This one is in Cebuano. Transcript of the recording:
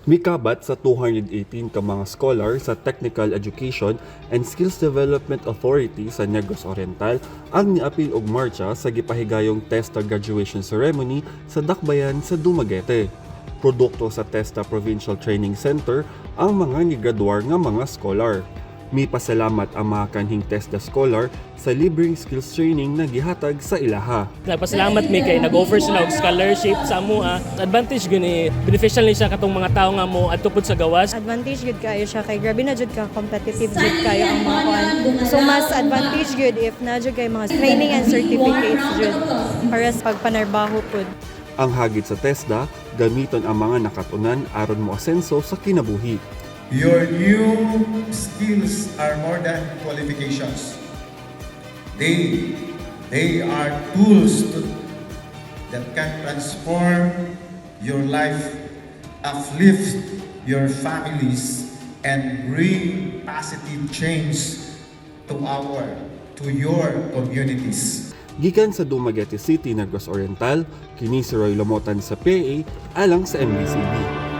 Mikabat sa 218 ka mga scholar sa Technical Education and Skills Development Authority sa Negros Oriental ang niapil og marcha sa gipahigayong TESDA graduation ceremony sa Dakbayan sa Dumaguete. Produkto sa TESDA Provincial Training Center ang mga nigraduar nga mga scholar. Mipasalamat ang mga kanhing TESDA scholar sa libreng skills training na gihatag sa ilaha. Nagpasalamat mi kay nag-offer sila og scholarship sa amoa. Advantage gyud ni, beneficial ni siya katong mga tawo nga mo adto pud sa gawas. Advantage gyud kayo siya kay grabe na jud ka competitive jud kayo ang mga kuan. So mas advantage gyud if na jud kay mga training and certificates jud para sa pagpanarbaho pud. Ang hagit sa TESDA, gamiton ang mga nakatunan aron moasenso sa kinabuhi. Your new skills are more than qualifications. They are tools that can transform your life, uplift your families, and bring positive change to your communities. Gikan sa Dumaguete City, Negros Oriental, kini si Roy Lomotan sa PA alang sa MBCB.